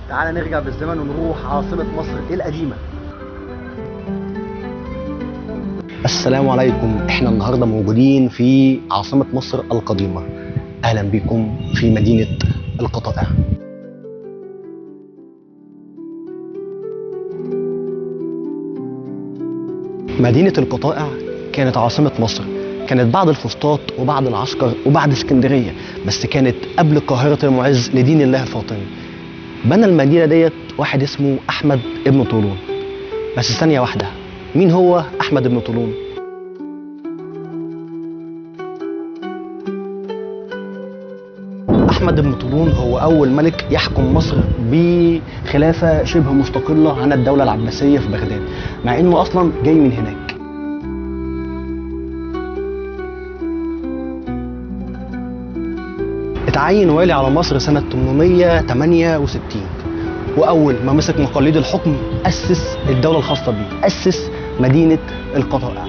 تعال نرجع بالزمن ونروح عاصمة مصر القديمة. السلام عليكم، احنا النهاردة موجودين في عاصمة مصر القديمة. اهلا بكم في مدينة القطائع. مدينة القطائع كانت عاصمة مصر، كانت بعد الفسطاط وبعد العسكر وبعد اسكندرية، بس كانت قبل قاهرة المعز لدين الله الفاطمي. بنى المدينة ديت واحد اسمه أحمد ابن طولون. بس ثانية واحدة، مين هو أحمد ابن طولون؟ أحمد بن طولون هو أول ملك يحكم مصر بخلافة شبه مستقلة عن الدولة العباسية في بغداد، مع إنه أصلا جاي من هناك. اتعين والي على مصر سنة 868، وأول ما مسك مقاليد الحكم أسس الدولة الخاصة بيه، أسس مدينة القطائع.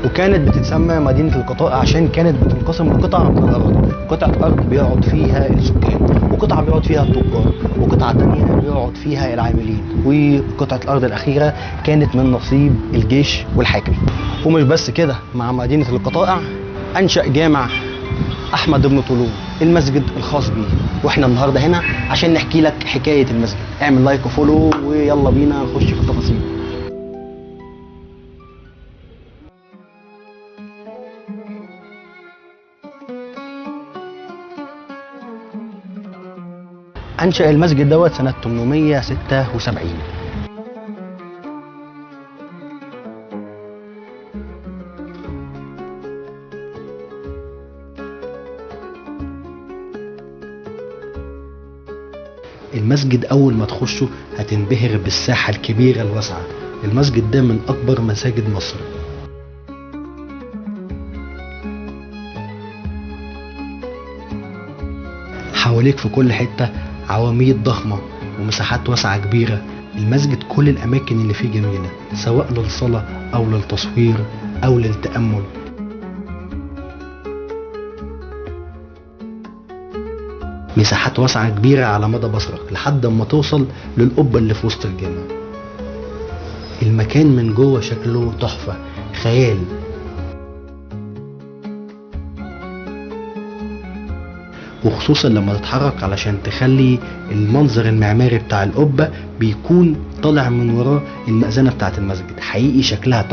وكانت بتتسمى مدينة القطائع عشان كانت بتنقسم لقطع من الأرض، قطعة أرض بيقعد فيها السكان، وقطعة بيقعد فيها التجار، وقطعة تانية بيقعد فيها العاملين، وقطعة الأرض الأخيرة كانت من نصيب الجيش والحاكم. ومش بس كده، مع مدينة القطائع أنشأ جامع أحمد بن طولون، المسجد الخاص بيه. وإحنا النهاردة هنا عشان نحكي لك حكاية المسجد. اعمل like و follow ويلا بينا نخش في التفاصيل. أنشأ المسجد دوت سنة 876. المسجد أول ما تخشه هتنبهر بالساحة الكبيرة الواسعة. المسجد ده من أكبر مساجد مصر. حواليك في كل حتة عواميد ضخمة ومساحات واسعة كبيرة. المسجد كل الأماكن اللي فيه جميلة، سواء للصلاة أو للتصوير أو للتأمل. مساحات واسعة كبيرة على مدى بصرك لحد ما توصل للقبة اللي في وسط الجامع. المكان من جوه شكله تحفة، خيال. وخصوصا لما تتحرك علشان تخلي المنظر المعماري بتاع القبة بيكون طالع من وراه المأذنة بتاعت المسجد. حقيقي شكلها تحفة.